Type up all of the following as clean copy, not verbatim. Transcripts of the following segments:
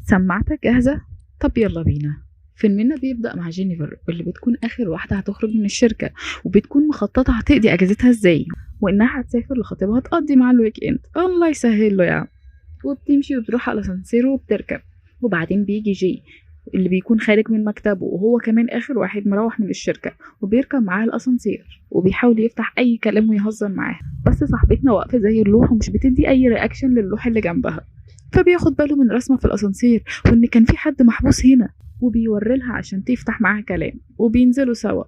سماعتك جاهزة؟ طب يلا بينا. فيلمنا بيبدأ مع جينيفر واللي بتكون آخر واحدة هتخرج من الشركة، وبتكون مخططة هتقضي أجازتها ازاي، وإنها هتسافر لخطيبها تقضي معاه ال weekend، الله يسهل له يعني. وبتمشي وبتروح على أسانسير وبتركب، وبعدين بيجي جي اللي بيكون خارج من مكتبه وهو كمان آخر واحد مروح من الشركة، وبيركب معاها الأسانسير وبيحاول يفتح أي كلام ويهزر معاها، بس صاحبتنا واقفة زي اللوح ومش بتدي أي reaction للوح اللي جنبها. فبياخد باله من رسمة في الأسانسير وإن كان في حد محبوس هنا، وبيوري لها عشان تفتح معاها كلام، وبينزلوا سوا.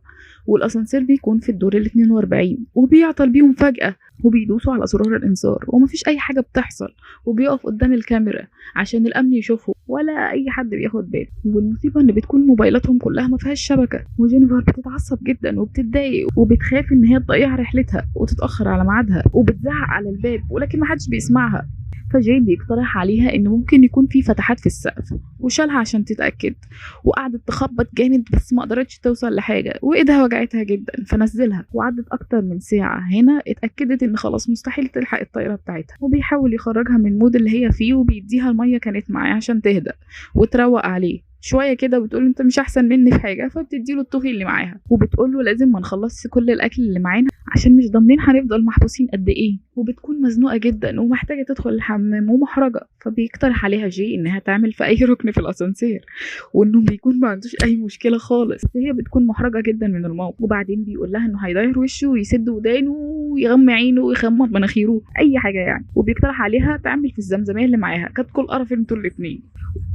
والأسانسير بيكون في الدور 42، وبيعطل بيهم فجأة وبيدوسوا على زرار الإنذار ومفيش أي حاجة بتحصل، وبيقف قدام الكاميرا عشان الأمن يشوفه ولا أي حد بياخد باله. والمصيبة إن بتكون موبايلاتهم كلها ما فيهاش شبكة، وجينيفر بتتعصب جدا وبتتضايق وبتخاف إن هي تضيع رحلتها وتتأخر على ميعادها، وبتزعق على الباب ولكن محدش بيسمعها. فجاي بيقترح عليها ان ممكن يكون في فتحات في السقف، وشالها عشان تتاكد، وقعدت تخبط جامد بس ما قدرتش توصل لحاجة، وايدها وجعتها جدا فنزلها. وعدت اكتر من ساعة، هنا اتاكدت ان خلاص مستحيل تلحق الطيارة بتاعتها، وبيحاول يخرجها من ال mood اللي هي فيه وبيديها المية كانت معاه عشان تهدى وتروق عليه شوية كده. بتقول انت مش احسن مني في حاجة، فبتديله الطهي اللي معاها وبتقول له لازم ما نخلصش كل الاكل اللي معانا عشان مش ضامنين هنفضل محبوسين قد ايه. وبتكون مزنوقه جدا ومحتاجة تدخل الحمام ومحرجه، فبيقترح عليها جي انها تعمل في اي ركن في الاسانسير، وانه بيكون ما عندوش اي مشكلة خالص، بس هي بتكون محرجه جدا من الموقف. وبعدين بيقول لها انه هيداير وشه ويسد ودانه ويغمى عينه ويغمض مناخيره اي حاجة يعني، وبيقترح عليها تعمل في الزمزميه اللي معاها كانت كل قرف انتوا الاثنين.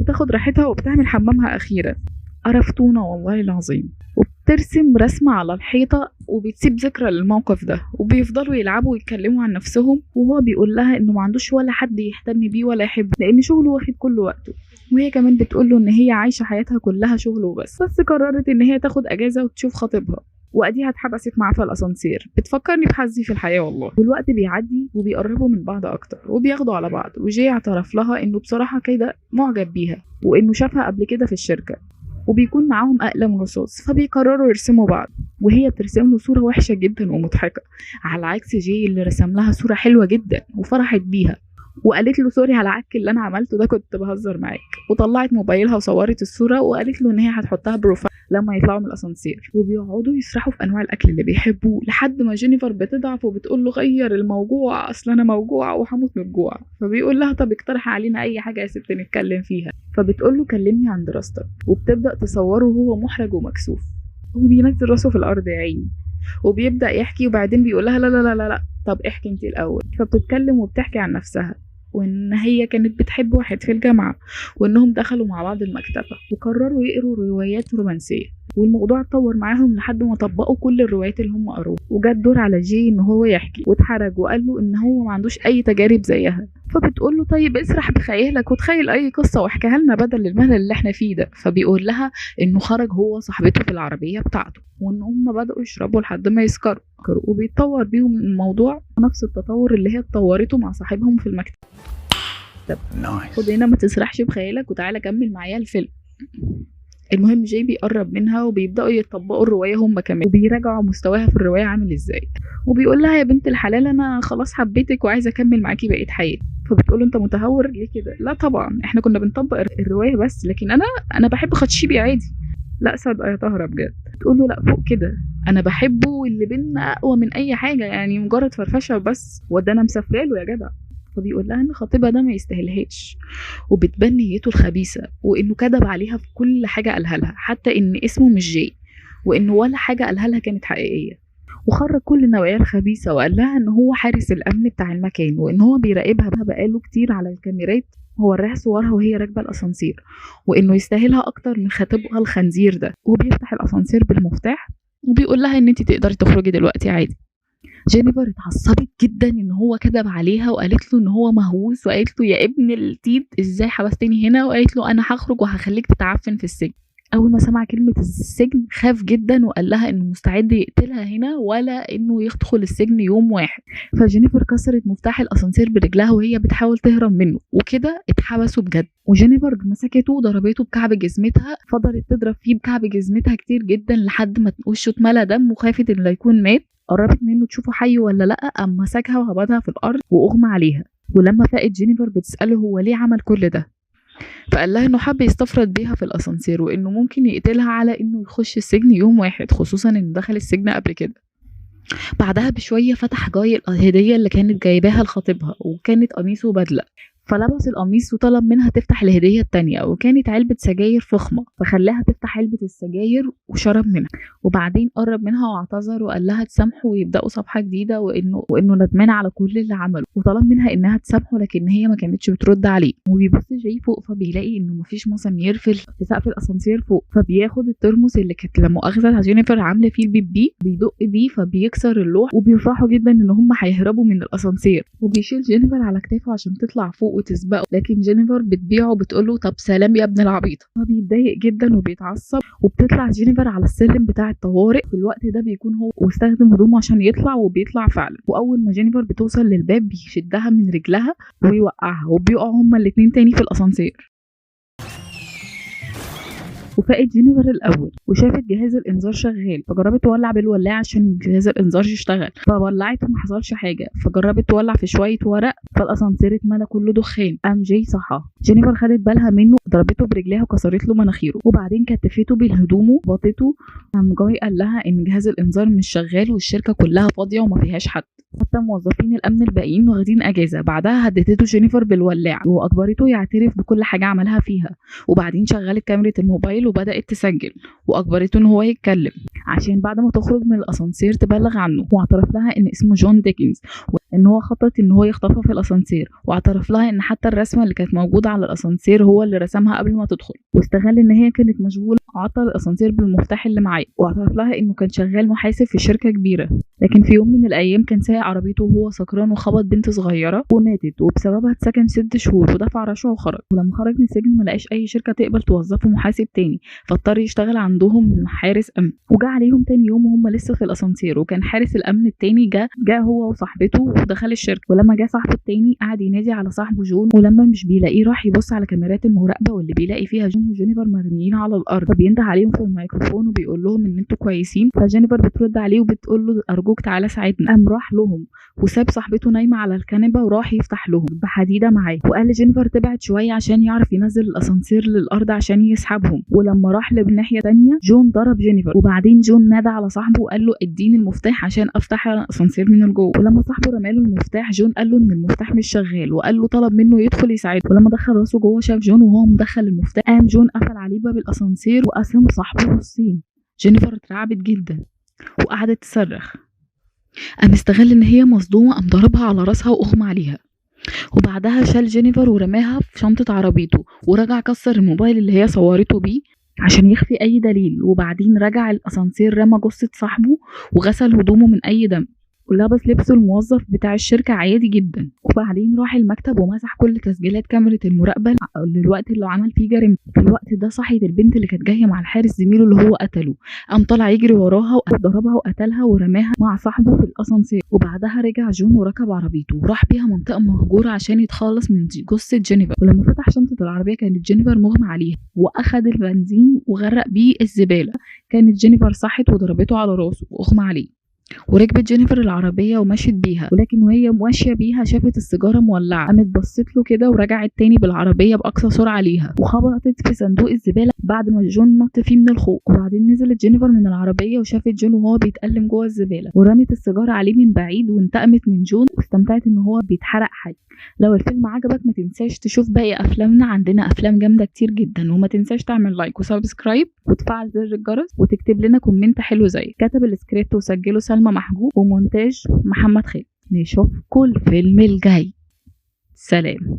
بتاخد راحتها وبتعمل حمامها اخيرا، قرفتونا والله العظيم. وبترسم رسمة على الحيطة وبتسيب ذكرى للموقف ده، وبيفضلوا يلعبوا ويتكلموا عن نفسهم، وهو بيقول لها انه ما عندوش ولا حد يهتم بيه ولا يحبه لان شغله واخد كل وقته، وهي كمان بتقول له ان هي عايشة حياتها كلها شغل وبس، بس قررت ان هي تاخد اجازة وتشوف خطيبها، واديها اتحبست معاه في الاسانسير. بتفكرني بحظي في الحياة والله. والوقت بيعدي وبيقربوا من بعض اكتر وبياخدوا على بعض، وجي اعترف لها انه بصراحة كده معجب بيها وانه شافها قبل كده في الشركة، وبيكون معاهم اقلام رصاص، فبيقرروا يرسموا بعض، وهي بترسم له صوره وحشة جدا ومضحكه، على عكس جي اللي رسم لها صوره حلوة جدا وفرحت بيها وقالت له sorry على العك اللي انا عملته ده، كنت بهزر معاك. وطلعت موبايلها وصورت الصورة وقالت له ان هي هتحطها profile لما يطلعوا من الاسانسير. وبيقعدوا يسرحوا في انواع الاكل اللي بيحبوه لحد ما جينيفر بتضعف وبتقول له غير الموجوع، اصل انا موجوعه وهموت من الجوع. فبيقول لها طب اقترح علينا اي حاجة يا ست نتكلم فيها، فبتقول له كلمني عن دراستك، وبتبدا تصوره وهو محرج ومكسوف وبينزل راسه في الارض يا عيني، وبيبدا يحكي. وبعدين بيقول لها لا لا لا لا طب احكي انت الاول. فبتتكلم وبتحكي عن نفسها وان هي كانت بتحب واحد في الجامعة، وانهم دخلوا مع بعض المكتبة وقرروا يقروا روايات رومانسية، والموضوع اتطور معاهم لحد ما طبقوا كل الروايات اللي هم قروها. وجات دور على جي ان هو يحكي، واتحرج وقال له ان هو ما عندوش اي تجارب زيها. فبتقول له طيب اسرح بخيالك وتخيل اي قصة واحكيها لنا بدل الملل اللي احنا فيه ده. فبيقول لها انه خرج هو صاحبته في العربية بتاعته، وان هم بداوا يشربوا لحد ما يسكروا، وبيتطور بيهم الموضوع نفس التطور اللي هي اتطورته مع صاحبهم في المكتب. خد هنا ما تسرحش بخيالك وتعالى كمل معايا الفيلم. المهم جاي بيقرب منها وبيبداوا يطبقوا الرواية هم كمان، وبيراجعوا مستواها في الرواية عامل ازاي، وبيقول لها يا بنت الحلال انا خلاص حبيتك وعايزه اكمل معاكي بقية حياتي. فبتقول له انت متهور ليه كده؟ لا طبعا احنا كنا بنطبق الرواية بس، لكن انا بحب خدشيبي عادي. لا صدق يا طهره بجد. تقول له لا فوق كده، انا بحبه واللي بينا اقوى من اي حاجة، يعني مجرد فرفشه وبس، وده انا مسافرة له يا جدع. فبيقول لها ان خطيبها ده ما يستاهلهاش، وبتبان نيته الخبيثة وانه كذب عليها في كل حاجة قالها لها، حتى ان اسمه مش جاي، وانه ولا حاجة قالها لها كانت حقيقية، وخرج كل النوايا الخبيثة وقال لها ان هو حارس الامن بتاع المكان، وان هو بيراقبها بقاله كتير على الكاميرات، ووراها صورها وهي راكبه الاسانسير، وانه يستاهلها اكتر من خطيبها الخنزير ده. وبيفتح الاسانسير بالمفتاح وبيقول لها ان انت تقدري تخرجي دلوقتي عادي. جينيفر اتعصبت جدا ان هو كذب عليها، وقالت له ان هو مهووس، وقالت له يا ابن التيت ازاي حبستني هنا، وقالت له انا هخرج وهخليك تتعفن في السجن. اول ما سمع كلمة السجن خاف جدا وقال لها انه مستعد يقتلها هنا ولا انه يدخل السجن يوم واحد. فجينيفر كسرت مفتاح الاسانسير برجلها وهي بتحاول تهرب منه، وكده اتحبسوا بجد. وجينيفر مسكته وضربته بكعب جزمتها، فضلت تضرب فيه بكعب جزمتها كتير جدا لحد ما وشه اتملى دم وخافت انه لا يكون مات. قربت منه تشوفه حي ولا لا، قام مسكها وهبطها في الارض واغمى عليها. ولما فاقت جينيفر بتساله هو ليه عمل كل ده، فقال لها انه حب يستفرد بيها في الاسانسير وانه ممكن يقتلها على انه يخش السجن يوم واحد، خصوصا انه دخل السجن قبل كده. بعدها بشوية فتح جاي الهدية اللي كانت جايباها لخطيبها، وكانت قميص وبدلة، فلبس القميص وطلب منها تفتح الهدية التانية، وكانت علبة سجاير فخمة، فخلاها تفتح علبة السجاير وشرب منها. وبعدين قرب منها واعتذر وقال لها تسامحه ويبدأوا صفحة جديدة، وإنه ندمان على كل اللي عمله، وطلب منها إنها تسامحه لكن هي ما كانتش بترد عليه. وبيبص جاي فوق فبيلاقي إنه مفيش مسامير في سقف الأسانسير فوق، فبياخد الترمس اللي كانت لا مؤاخذة جينيفر عاملة فيه البيبي، بيدق بيه فبيكسر اللوح، وبيفرحوا جدا إن هم هيهربوا من الأسانسير. وبيشيل جينيفر على كتافه عشان تطلع فوق وتسبقه، لكن جينيفر بتبيعه وبتقوله طب سلام يا ابن العبيط. فبيتضايق جدا وبيتعصب، وبتطلع جينيفر على السلم بتاع الطوارئ. في الوقت ده بيكون هو واستخدم هدومه عشان يطلع، وبيطلع فعلا. واول ما جينيفر بتوصل للباب بيشدها من رجلها ويوقعها، وبيقعوا هما الاتنين تاني في الاسانسير. وفاقت جينيفر الاول وشافت جهاز الانذار شغال، فجربت تولع بالولاعه عشان جهاز الانذار يشتغل، فولعت وما حصلش حاجة، فجربت تولع في شوية ورق، فالاسانسير اتملى كله دخان. قام جاي صحى جينيفر، خدت بالها منه، ضربته برجليها وكسرت له مناخيره، وبعدين كتفته بالهدومه بطته. قام جاي قال لها ان جهاز الانذار مش شغال والشركة كلها فاضية وما فيهاش حد، حتى موظفين الامن الباقيين واخدين اجازه. بعدها هددته جينيفر بالولاعه واجبرته يعترف بكل حاجة عملها فيها، وبعدين شغلت كاميرا الموبايل وبدات تسجل، واجبرته ان هو يتكلم عشان بعد ما تخرج من الاسانسير تبلغ عنه. واعترف لها ان اسمه جون ديكنز، وان هو خطط ان هو يخطفها في الاسانسير، واعترف لها ان حتى الرسمة اللي كانت موجودة على الاسانسير هو اللي رسمها قبل ما تدخل، واستغل ان هي كانت مشغولة عطل الاسانسير بالمفتاح اللي معاه. واعترف لها انه كان شغال محاسب في شركة كبيرة، لكن في يوم من الايام كان سايق عربيته وهو سكران وخبط بنت صغيرة وماتت، وبسببها اتسجن 6 شهور ودفع رشوة وخرج. ولما خرج من السجن ما لقاش اي شركة تقبل توظفه محاسب تاني، فاضطر يشتغل عندهم حارس امن. وجا عليهم تاني يوم وهم لسه في الاسانسير، وكان حارس الامن التاني جا هو وصاحبته ودخل الشركة. ولما جا صاحبه التاني قعد ينادي على صاحبه جون، ولما مش بيلاقيه راح يبص على كاميرات المراقبة واللي بيلاقي فيها جون وجينيفر مرميين على الارض، فبينده عليهم في الميكروفون وبيقول لهم ان انتوا كويسين. فجينيفر بترد عليه وبتقول له ارجوك تعالى ساعدنا. قام راح لهم وساب صاحبته نايمة على الكنبة وراح يفتح لهم بحديدة معاه، وقال لجينيفر تبعد شوية عشان يعرف ينزل الاسانسير للارض عشان يسحبهم. ولما راح لناحيه تانية جون ضرب جينيفر، وبعدين جون نادى على صاحبه وقال له اديني المفتاح عشان افتح الاسانسير من جوه. ولما صاحبه رماله المفتاح جون قال له ان المفتاح مش شغال، وقال له طلب منه يدخل يساعده. ولما دخل راسه جوه شاف جون وهو مدخل المفتاح، قام جون قفل عليه باب الاسانسير وقسم صاحبه نصين. جينيفر اترعبت جدا وقعدت تصرخ، قام استغل ان هي مصدومة قام ضربها على راسها واغمى عليها. وبعدها شال جينيفر ورماها في شنطه عربيته، ورجع كسر الموبايل اللي هي صورته بيه عشان يخفي اي دليل. وبعدين رجع الاسانسير رمى جثة صاحبه وغسل هدومه من اي دم، ولبس لبسه الموظف بتاع الشركة عادي جدا. وبعدين راح المكتب ومسح كل تسجيلات كاميرا المراقبة للوقت اللي عمل فيه جريمة. في الوقت ده صحيت البنت اللي كانت جاية مع الحارس زميله اللي هو قتله، قام طلع يجري وراها وضربها وقتلها ورماها مع صاحبه في الاسانسير. وبعدها رجع جون وركب عربيته وراح بيها منطقة مهجورة عشان يتخلص من جثة جينيفر. ولما فتح شنطه العربية كانت جينيفر مغمى عليها، واخد البنزين وغرق بيه الزبالة. كانت جينيفر صحت وضربته على راسه واغمى عليه. وركبت جينيفر العربية ومشيت بيها، ولكن وهي ماشية بيها شافت السيجارة مولعة، قامت بصت له كده ورجعت تاني بالعربية بأقصى سرعة ليها، وخبطت في صندوق الزبالة بعد ما جون نط فيه من الخوف. وبعدين نزلت جينيفر من العربية وشافت جون وهو بيتألم جوه الزبالة، ورمت السيجارة عليه من بعيد وانتقمت من جون واستمتعت ان هو بيتحرق حي. لو الفيلم عجبك ما تنساش تشوف باقي افلامنا، عندنا افلام جامدة كتير جدا. وما تنساش تعمل like و subscribe وتفعل زر الجرس وتكتب لنا comment حلو زي كتب السكريبت وسجله سلمى محجوب ومونتاج محمد خالد. نشوفكم الفيلم الجاي، سلام.